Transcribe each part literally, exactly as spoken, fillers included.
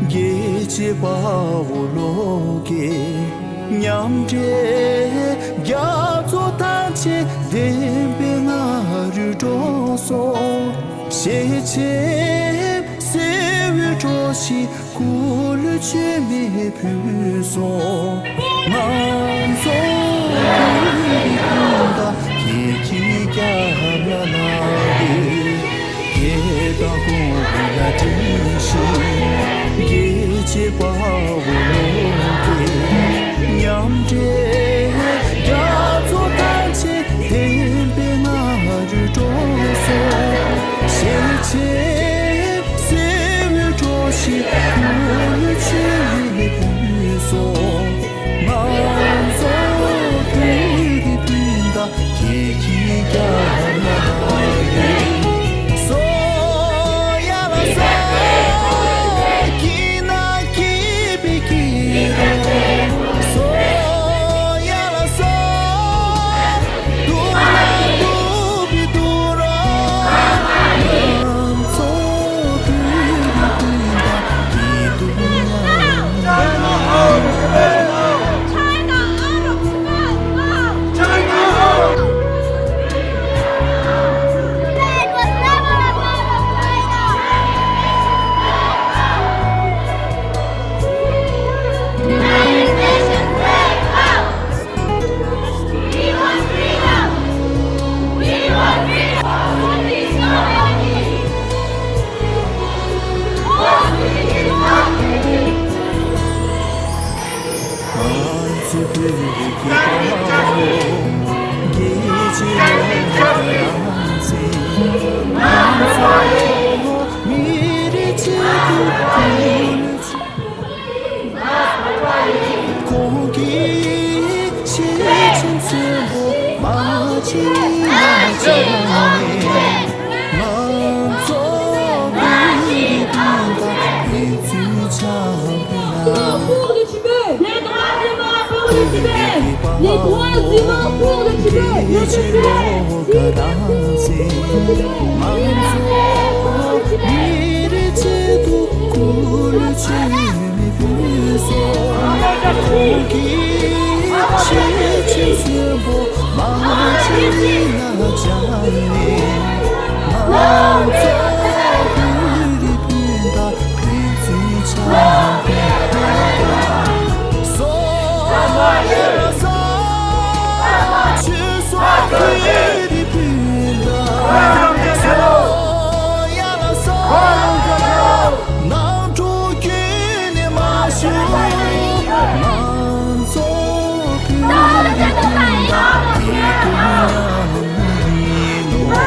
རྒྱལ་གཅེས་དཔའ་བོ་བློ་དགའི་མཉམ་འབྲེལ་རྒྱ་མཚོ་ཐང་ཆེན་བདེན་པའི་མངའ་རིས་སྒྲོག་སོང་། ཞེ་ཆེན་གསེར་འོད་འཕྲོ་ཞིང་སྐུ་ལུས་མཆོད་མེ་ཕུལ་སོང་། ང་ཚོ་བོད་རིགས་སྤུན་ཟླ་ཁྱེད་ཀྱི་རྒྱབ་ལ་ལངས་ཡོད། རྒྱལ་དང་ཀུན་ལ་དྲིན་ཤེས། རྒྱལ་གཅེས་དཔའ་བོ་བློ་དགའི་མཉམ་འབྲེལ་རྒྱ་མཚོ་ཐང་ཆེན་བདེན་པའི་མངའ་རིས་སྒྲོག་སོང་། ཞེ་ཆེན་གསེར་འོད་འཕྲོ་ཞིང་སྐུ་ལུས་མཆོད་མེ་ཕུལ་སོང་། ང་ཚོ་བོད་རིགས་སྤུན་ཟླ་ཁྱེད་ཀྱི་རྒྱབ་ལ་ཡོད། སོ་ཡ་ལ་སོ། སྐྱིད་ན་སྐྱིད་པའི་སྐྱིད་རོ། སོ་ཡ་ལ་སོ། སྡུག་ན་སྡུག་པའི་སྡུག་རོ། ང་ཚོ་བོད་རིགས་སྤུན་ཟླ་སྐྱིད་སྡུག་མཉམ་ཁོང་གིས་ཤེས་ཆེན་ཆེན་པོ་མ་བྱིན་ན་བྱང་ནས། ང་ཚོ་བོད་རིགས་སྤུན་ཟླ་ཕན་ཚུན་འཆམ་པའི་ནང་། Les droits humains pour le Tibet, les droits humains pour le Tibet, le Tibet, liberté pour le Tibet, liberté pour le Tibet. ནང་འགྲོ་རྒྱུ་ནི་མ་ཤོར། ང་ཚོ་བོད་རིགས་སྤུན་ཟླ་ཡིད་དུ་ཉམས་ཡིན་ནོ།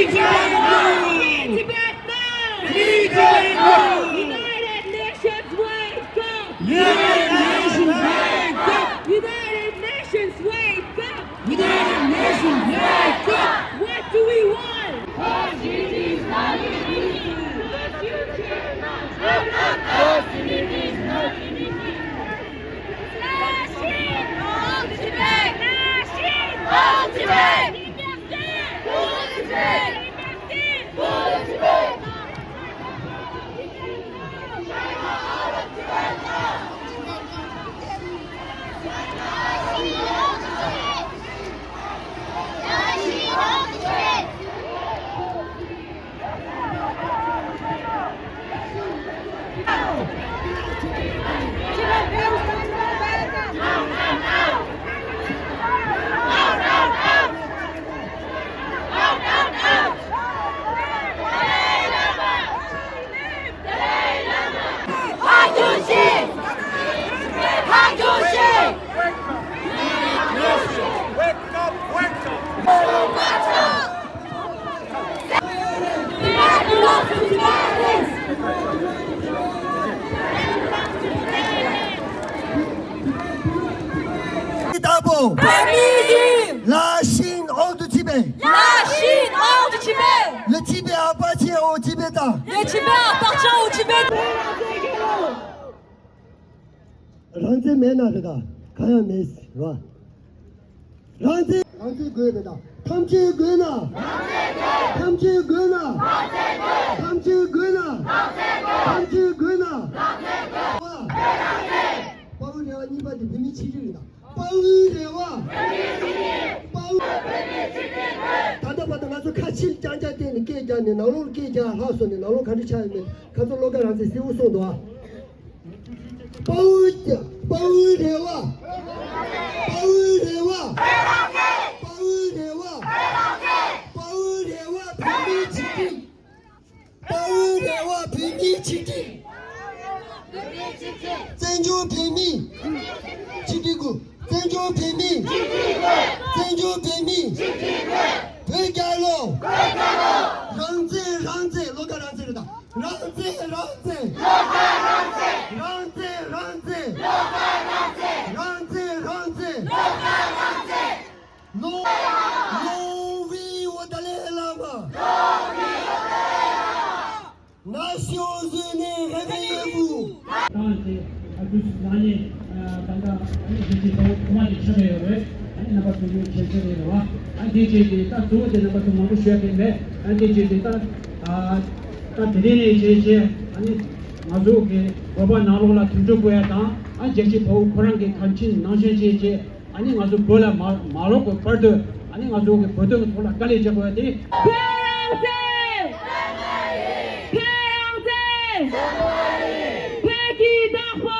Free Tibet now! Free Tibet now! United Nations, wake up! United Nations, wake up! United Nations, wake up! United Nations, wake up! What do we want? Palestinians, not in peace! Palestinians, not in peace! Liberté! Liberté! Liberté! Liberté! Liberté! Tibet! La Chine hors du Tibet! La Chine hors du Tibet! Le Tibet appartient aux Tibétains! Le Tibet appartient aux Tibétains! རང་བཙན་མེད་ན་རེད་ད། གང་ཡང་མེད་རེད་བ། རང་བཙན། རང་བཙན་དགོས་རེད་ད། ཐམས་ཅད་དགོས་ན། ཐམས་ཅད་དགོས་ན། ཐམས་ཅད་དགོས་ན། ཐམས་ཅད་དགོས་ན། དཔའ་བོའི་རེ་བ་གཉིས་པ་དེ་བོད་མིའི་ཆིག་སྒྲིལ་རེད་ད། དཔའ་བོའི་རེ་བ། དཔའ་བོའི། ད་ལྟ་བར་དུ་ང་ཚོ་ཁ་ཕྱིར་རྐྱང་རྐྱང་བསྟན་ནས་སྐད་རྒྱག་ནས་ནང་ལོགས་སྐད་རྒྱག་ལྷག་སོང་ནས་ནང་ལོགས་ག་འདྲ་ཆགས་ཡོད་མེད་ཁ་ཚོ་བློ་དགའ་རང་བཙན་གསལ་བོ་གསུངས་འདུག་ཨ། དཔའ་བོའི། དཔའ་བོའི་རེ་བ། དཔའ་བོའི་རེ་བ། དཔའ་བོའི་རེ་བ། དཔའ་བོའི་རེ་བ་བོད་མིའི་ཆིག་སྒྲིལ། དཔའ་བོའི་རེ་བ་བོད་མིའི་ཆིག་སྒྲིལ། བཙན་བྱོལ་བོད་མིའི་ཆིག་སྒྲིལ་དགོས། བཙན་བྱོལ་བོད་མིའི། བཙན་བྱོལ་བོད་མིའི། བོད་རྒྱལ་ལོ། རང་བཙན་རང་བཙན། བློ་དགའ་རང་བཙན་རེད་ད། རང་བཙན་རང་བཙན། བློ་དགའ་རང་བཙན། རང་བཙན་རང་བཙན། བློ་དགའ་རང་བཙན། རང་བཙན་རང་བཙན། བློ་དགའ་རང་བཙན། Longue vie au Dalai Lama. Longue vie au Dalai Lama. Nations Unies, réveillez-vous. ད་དེ་ཨ་ཁུ་ལགས་ནས་ད་ལྟ་ཨ་ནི་དེ་ཅིག་ཐོག་ཐོག་མ་དེ་ཆགས་ཡོད་རེད། ཨ་ནི་རྣམ་པ་ཚོ་ཡོད་ཆེ་ཆེ་རེད་རེད་བ། ཨ་དེ་ཅིག་དེ་ད་གཙོ་བོ་དེ་རྣམ་པ་ཚོ་མང་པོ་ཞུ་ཡ་དེ་མེད། ཨ་དེ་ཅིག་དེ་ད་ཨ་ད་དེ་རིང་ནས་བྱས་བྱས་ཨ་ནི་ང་ཚོ་གི་བོད་པ་ནང་ལོགས་ལ་དུས་འགྱུར་དགོས་ཡ་དང་ཨ་རྒྱལ་གཅེས་དཔའ་བོ་ཁོ་རང་གི་གང་ཅི་ནང་བཞིན་བྱས་བྱས། ཨ་ནི་ང་ཚོ་བོད་ལ་མ་མ་ལོག་པའི་བར་དུ་ཨ་ནི་ང་ཚོ་གི་བོད་དོན་གྱི་ཐོག་ལ་དཀའ་ལས་རྒྱག་དགོས་ཡ་དེ། བོད་རང་བཙན། བོད་རང་བཙན། བོད་ཀྱི་བདག་པོ།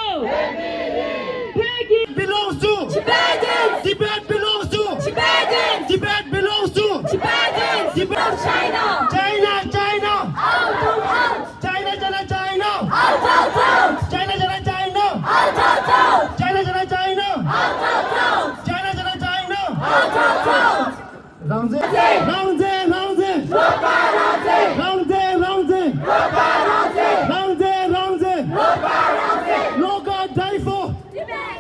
བོད་ཀྱི། Belongs to Tibetans. Tibet belongs to Tibetans. Tibet belongs to Tibetans. Tibet. China. China, China. Out, out, out. China, China, China. Out, out, out. China, China, China. Out, out, out. China, China, China. Out, out, out. China, China, China. Out, out, out. རང་བཙན། རང་བཙན། རང་བཙན། བློ་དགའ་རང་བཙན། རང་བཙན། རང་བཙན། བློ་དགའ་རང་བཙན། རང་བཙན། རང་བཙན། བློ་དགའ་རང་བཙན། Loga die for. Tibet.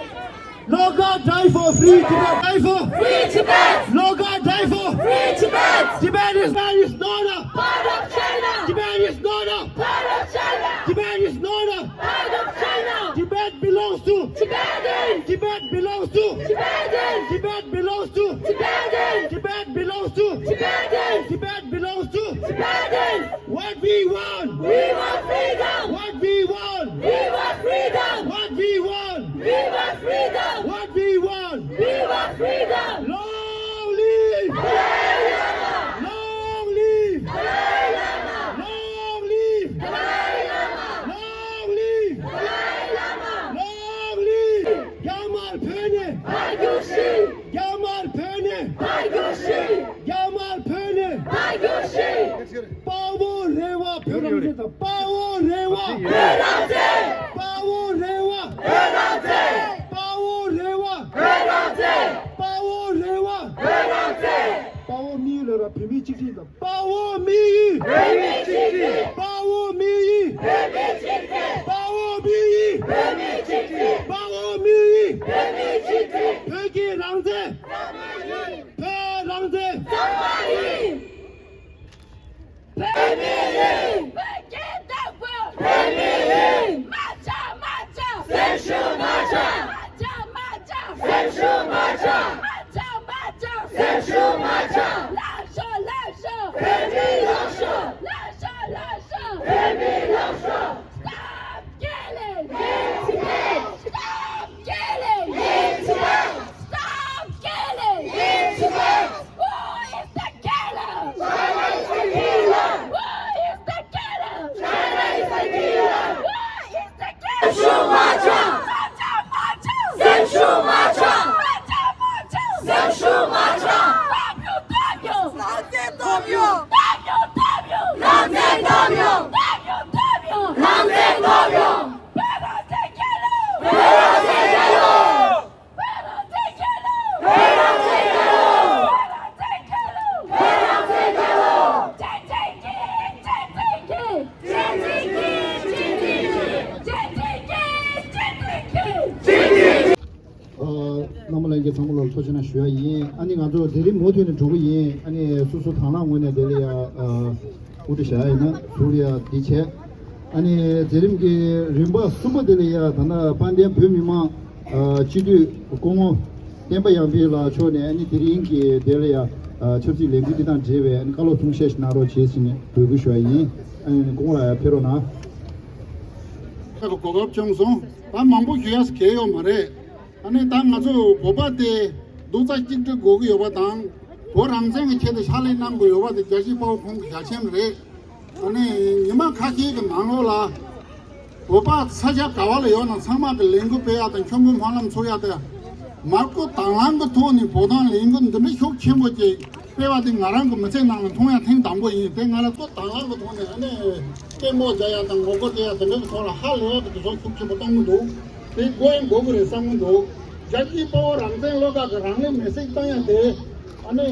Loga die for free Tibet. Die for free Tibet. Loga die for free Tibet. Tibet is, Tibet is not a part of China. Tibet is not a part of China. Tibet is not a part of China. Tibet belongs to Tibetans. Tibet belongs to Tibetans. Tibet belongs to Tibetans. Tibet belongs to Tibetans. Tibet belongs to Tibetans. What we want? We want freedom. What we want? We want freedom. What we want? We want freedom. What we want? We want freedom. Long live! Dalai Lama! Long live! Dalai Lama! Long live! Dalai Lama! Long live! Dalai Lama! Long live! རྒྱ་དམར་བོད་ནས། ཕར་རྒྱུགས་ཤིག་རྒྱ་དམར་བོད་ནས། ཕར་རྒྱུགས་ཤིག་རྒྱ་དམར་བོད་ནས། ཕར་རྒྱུགས་ཤིག་དཔའ་བོ་རེད་བ། བོད་རང་བཙན་དང་། དཔའ་བོ་རེད་བ། བོད་རང་བཙན། དཔའ་བོ་རེད་བ། བོད་རང་བཙན། དཔའ་བོ་རེད་བ། བོད་རང་བཙན། དཔའ་བོ་རེད་བ། བོད་རང་བཙན། དཔའ་བོ་མི་ཡུལ་ལ་ར་བོད། མི་གཅིག་སྒྲིལ་དང་། དཔའ་བོ་མི་ཡི། བོད་མི་གཅིག་སྒྲིལ། དཔའ་བོ་མི་ཡི། བོད་མི་གཅིག་སྒྲིལ། དཔའ་བོ་མི་ཡི། བོད་མི་གཅིག་སྒྲིལ། དཔའ་བོ་མི་ཡི། བོད་མི་གཅིག་སྒྲིལ། བོད་ཀྱི་རང་བཙན། བོད་རང་བཙན། བོད་མི་ཡིན། བོད་ཀྱི་བདག་པོ། བོད་མི་ཡིན། མ་ཆག་མ་ཆག་སེམས་ཤུགས་མ་ཆག་མ་ཆག་མ་ཆག་སེམས་ཤུགས་མ་ཆག་མ་ཆག་མ་ཆག་སེམས་ཤུགས་མ་ཆག་ལངས་ཤོག་ལངས་ཤོག་བོད་མི་ལངས་ཤོག་ལངས་ཤོག་ལངས་ཤོག་བོད་མི་ལངས་ཤོག Stop killing! Stop killing! Stop killing! Who is the killer? China is the killer! Who is the killer? China is the killer! Who is the killer? སེམས་ཤུགས་མ་ཆག་སེམས་ཤུགས་མ་ཆག་སེམས་ཤུགས་མ་ཆག་སེམས་ཤུགས་མ་ཆག་སྟོབས་ཡོད་སྟོབས་ཡོད། རང་བཙན་སྟོབས་ཡོད། སྟོབས་ཡོད་སྟོབས་ཡོད། རང་བཙན་སྟོབས་ཡོད། སྟོབས་ཡོད་སྟོབས་ཡོད། རང་བཙན་སྟོབས་ཡོད། བོད་རང་བཙན་རྒྱལ་ལོ། བོད་རང་བཙན་རྒྱལ་ལོ། བོད་རང་བཙན་རྒྱལ་ལོ། བོད་རང་བཙན་རྒྱལ་ལོ། བོད་རང་བཙན་རྒྱལ་ལོ། བོད་རང་བཙན་རྒྱལ་ལོ། བཅད་བཅད་ཀྱིས་བཅད་བཅད་ཀྱིས། བཅད་བཅད་ཀྱིས་བཅད་བཅད་ཀྱིས། བཅད་བཅད་ཀྱིས་བཅད་བཅད་ཀྱིས། བཅད་བཅད་ཀྱིས། ཨ། རྣམ་པ་ལྷན་རྒྱས་ཚང་མ་ལ་ཐུགས་རྗེ་གནང་ཞུ་ཡ་ཡིན། ཨ་ནི་ང་ཚོ་མཛད་རིམ་མུ་མཐུད་ནས་འགྲོ་གི་ཡིན། ཨ་ནི་སོ་སོ་དང་བླངས་ངོས་ནས་དེ་ལ་ཡ། ཨ། དབུ་ཁྲིད་བཞག་ཡ་ཡིན་ན་ཟུར་ལ་ཡ་དེ་བྱས། ཨ་ནི་མཛད་རིམ་གྱི་རིམ་པ་གསུམ་པ་དེ་ལ་ཡ་ད་ལྟ་དཔལ་ལྡན་བོད་མི་མང་། ཨ། སྤྱི་འཐུས་སྐུ་ངོ་བསྟན་པ་ཡར་འཕེལ་ལགས་མཆོག་ནས་ཨ་ནི་དེ་རིང་གི་དེ་ལ་ཡ། ཨ། ཆབ་སྲིད་ལས་འགུལ་འདི་དང་འབྲེལ་བའི་ཨ་ནི་བཀའ་སློབ་གསུང་བཤད་ཞིག་གནང་རོགས་བྱེད་ཟེར་ནས་འབོད་སྐུལ་ཞུ་ཡ་ཡིན། ཨ་ནི་སྐུ་ངོ་ལགས་ཡར་ཕེབས་རོགས་གནང་། ཁ་གོ་སྐབས་བྱུང་སོང་། ད་མང་པོ་ཞུ་ཡ་གལ་ཡོད་མ་རེད། ཨ་ནི་ད་ང་ཚོ་བོད་པ་དེ་རྡོག་རྩ་གཅིག་སྒྲིལ་དགོས་ཀྱི་ཡོད་པ་དང་། བོད་རང་བཙན་གྱི་ཆེད་དུ་ཕྱག་ལས་གནང་དགོས་ཡོད་པ་དེ་རྒྱལ་གཅེས་དཔའ་བོ་ཁོང་གི་ཞལ་ཆེམས་རེད། ཨ་ནི་ཉི་མ་ཁ་ཤས་ཀྱི་ནང་ལོགས་ལ་བོད་པ་ས་ཆ་ག་བ་ལ་ཡོད་ན་ཚང་མ་གི་ལས་འགུལ་སྤེལ་ཡ་དང་ཁྱོད་མོ་སྨོན་ལམ་འཚོགས་ཡ་དང་། མར་ཁུ་དང་བླངས་ཀྱི་ཐོག་ནས་བོད་དོན་ལས་འགུལ་འདི་འདྲ་ཤུགས་ཆེན་པོ་ཅིག་སྤེལ་བ་དེ་ང་རང་གི་མི་ཚེ་ནང་ལ་མཐོང་ཡ་ཐེངས་དང་པོ་ཡིན། དེ་ང་རང་ཚོ་དང་བླངས་ཀྱི་ཐོག་ནས་ཨ་ནི་སྐད་འབོད་རྒྱག་ཡ་དང་ངོ་རྒོལ་སྤེལ་ཡ་དེ་འདྲ་གི་ཐོག་ལ་ཧ་ལས་པ་གི་དུས་ཚོད་ཤུགས་ཆེན་པོ་གཏོང་གི་འདུག་དེ་དགོས་ཡིན་དགོས་ཀྱི་རེད་བསམ་གྱི་འདུག་རྒྱལ་གཅེས་དཔའ་བོ་རང་བཙན་བློ་དགའ་གི་རང་ལུས་མེར་སྲེག་བཏང་ཡ་དེ། ཨ་ནི་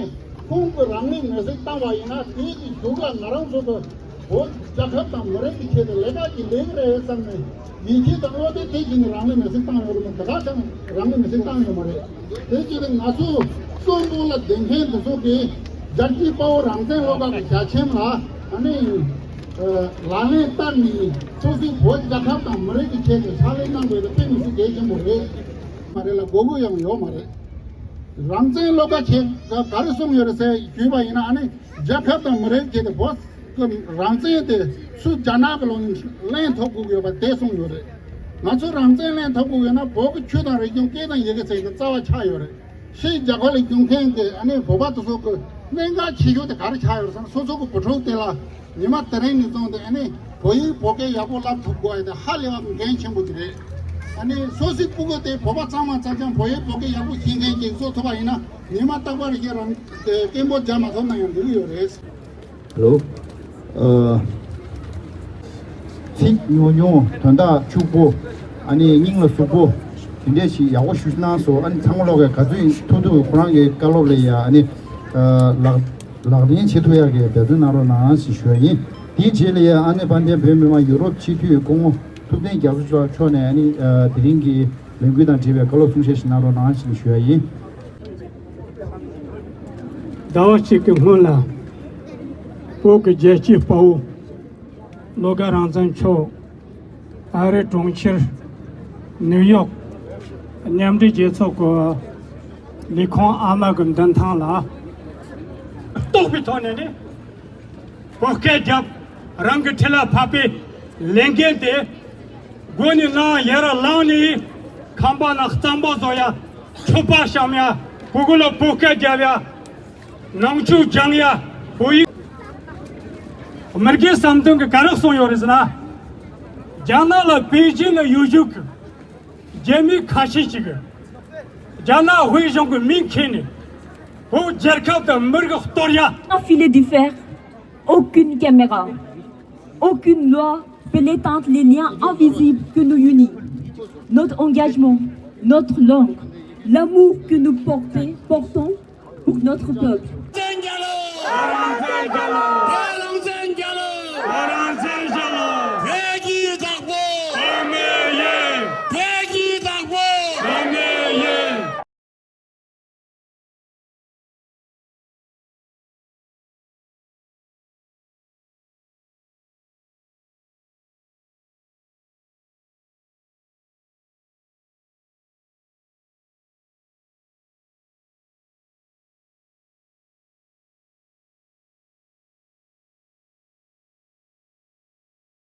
ཁོང་གི་རང་ལུས་མེར་སྲེག་བཏང་བ་ཡིན་ན་དེའི་གི་མཇུག་ལ་ང་རང་ཚོ་གི་བོད་རྒྱལ་ཁབ་དང་མི་རིགས་ཀྱི་ཆེད་དུ་ལས་ཀ་ཅིག་ལས་ཀྱི་རེད་བསམ་ནས་ཡིད་ཆེས་དང་བློ་གཏད་དེ་བྱས་ནས་རང་ལུས་མེར་སྲེག་བཏང་ཡོད་རེད་མོད། དེ་ག་ཙམ་རང་ལུས་མེར་སྲེག་བཏང་ཡོད་མ་རེད། དེ་བྱས་ནས་ང་ཚོ་གཙོ་བོ་ལ་བསྡད་མཁན་དེ་ཚོ་གིས་རྒྱལ་གཅེས་དཔའ་བོ་རང་བཙན་བློ་དགའ་གི་ཞལ་ཆེམས་ལ་ཨ་ནི་ལག་ལེན་བསྟར་ནས་སོ་སོའི་བོད་རྒྱལ་ཁབ་དང་མི་རིགས་ཀྱི་ཆེད་དུ་ཕྱག་ལས་གནང་དགོས་དེ་དཔེ་མི་སྲིད་གལ་ཆེན་པོ་རེད། མ་རེད་ལ་དགོས་མཁོ་ཡང་ཡོད་མ་རེད། རང་བཙན་བློ་དགའ་ཁྱེད་ག་ག་རེ་གསུངས་ཡོད་རེད་ཟེར་ཞུས་པ་ཡིན་ན་ཨ་ནི་རྒྱལ་ཁབ་དང་མི་རིགས་ཁྱེད་དེ་བོད་ཀྱི་རང་བཙན་དེ་སུ་རྒྱ་ནག་གི་ལོག་ནས་ལེན་ཐུབ་དགོས་ཀྱི་ཡོད་པ་དེ་གསུངས་ཡོད་རེད། ང་ཚོ་རང་བཙན་ལེན་ཐུབ་དགོས་ཡོད་ན་བོད་ཀྱི་ཆོས་དང་རིག་གཞུང་སྐད་དང་ཡི་གེ་ཚིག་དེ་རྩ་བ་ཆགས་ཡོད་རེད། ཕྱིའི་རྒྱལ་ཁབ་ལ་བསྐྱོད་མཁན་གྱི་ཨ་ནི་བོད་པ་དེ་ཚོ་གི་གནད་འགག་ཆེ་ཤོས་དེ་ག་རེ་ཆགས་ཡོད་རེད་ཟེར་ན་སོ་སོ་གི་བུ་ཕྲུག་དེ་ལ། ཉི་མ་དེ་རིང་ནས་བཟུང་སྟེ་ཨ་ནི་བོད་ཡིག་བོད་སྐད་ཡག་པོ་བསླབ་ཐུབ་དགོས་ཡ་དེ་ཧ་ལས་པ་འགན་ཆེན་པོ་དེ་རེད། ཨ་ནི་སོ་སོའི་སྤུ་གུ་དེ་བོད་པ་གཙང་མ་གཙང་རྐྱང་བོད་ཡིག་བོད་སྐད་ཡག་པོ་ཤེས་མཁན་ཅིག་བཟོ་ཐུབ་པ་ཡིན་ན་ཉི་མ་རྟག་པར་ཁྱེད་རང་དེ་སྐད་འབོད་རྒྱག་མ་ཐུབ་ན་ཡང་འགྲིག་གི་ཡོད་རེད། ཧེ་ལོ། ཨ། ཚིག་ཉུང་ཉུང་དོན་དག་ཕྱུག་པོ། ཨ་ནི་སྙིང་ལ་ཟུག་པོ། དེ་འདྲས་ཞིག་ཡག་པོ་ཞུ་གནང་སོང་། ཨ་ནི་ཚང་མ་ལོག་གིས་ག་ཚོད་ཐུབ་ཐུབ་ཁོ་རང་གི་བཀའ་སློབ་ལ་ཡ་ཨ་ནི། ཨ། ལག་ལག་ལེན་བྱེད་ཐུབ་ཡག་གི་འབད་བརྩོན་གནང་རོགས་གནང་ཞེས་ཞུ་ཡ་ཡིན། དེའི་རྗེས་ལ་ཡ་ཨ་ནི་དཔལ་ལྡན་བོད་མི་མང་ཡུ་རོབ་སྤྱི་འཐུས་སྐུ་ངོ་ཐུབ་བསྟན་རྒྱ་མཚོ་མཆོག་ནས་ཨ་ནི། ཨ། དེ་རིང་གི་ལས་འགུལ་དང་འབྲེལ་བའི་བཀའ་སློབ་གསུང་བཤད་ཞིག་གནང་རོགས་གནང་ཞེས་ཞུ་ཡ་ཡིན། ཟླ་བ་གཅིག་གི་སྔོན་ལ་བོད་ཀྱི་རྒྱལ་གཅེས་དཔའ་བོ་བློ་དགའ་རང་བཙན་མཆོག་ཨ་རིའི་གྲོང་ཁྱེར་ནིའུ་ཡོག་མཉམ་འབྲེལ་རྒྱལ་ཚོགས་ཀྱི་ལས་ཁུངས་ཨ་མ་གི་མདུན་ཐང་ལ་གཏོགས་པའི་ཐོག་ནས་ནི་བོད་སྐད་རྒྱབ། རང་གི་ཁྲི་ལ་ཕབ་པའི་ལས་འགན་དེ་མགོ་ནས་བླངས་ཡར་བླངས་ནས་ཁང་པ་ནང་གཙང་པོ་བཟོ་ཡ། མཆོད་པ་བཤམས་ཡ། སྤུ་གུ་ལ་བོད་སྐད་རྒྱབ་ཡ། ནང་ཆོས་སྦྱང་ཡ། བོད་ཡིག་མི་སྒེར་བསམ་དོན་གྱི་ག་རེ་གསུངས་ཡོད་རེད་ཟེར་ན། རྒྱ་ནག་ལ་པེ་ཅིན་ལ་ཡོད་རྒྱུ་གི་རྒྱལ་མི་ཁ་ཤས་ཤིག་གིས་རྒྱ་ནག་དབུས་གཞུང་གི་མིང་ཁྱེར་ནས་བོད་རྒྱལ་ཁབ་དང་མི་རིགས་གཏོར་ཡ། Un filet de fer, aucune caméra, aucune loi peut éteindre les liens invisibles que nous unissent. Notre engagement, notre langue, l'amour que nous portons, portons pour notre peuple.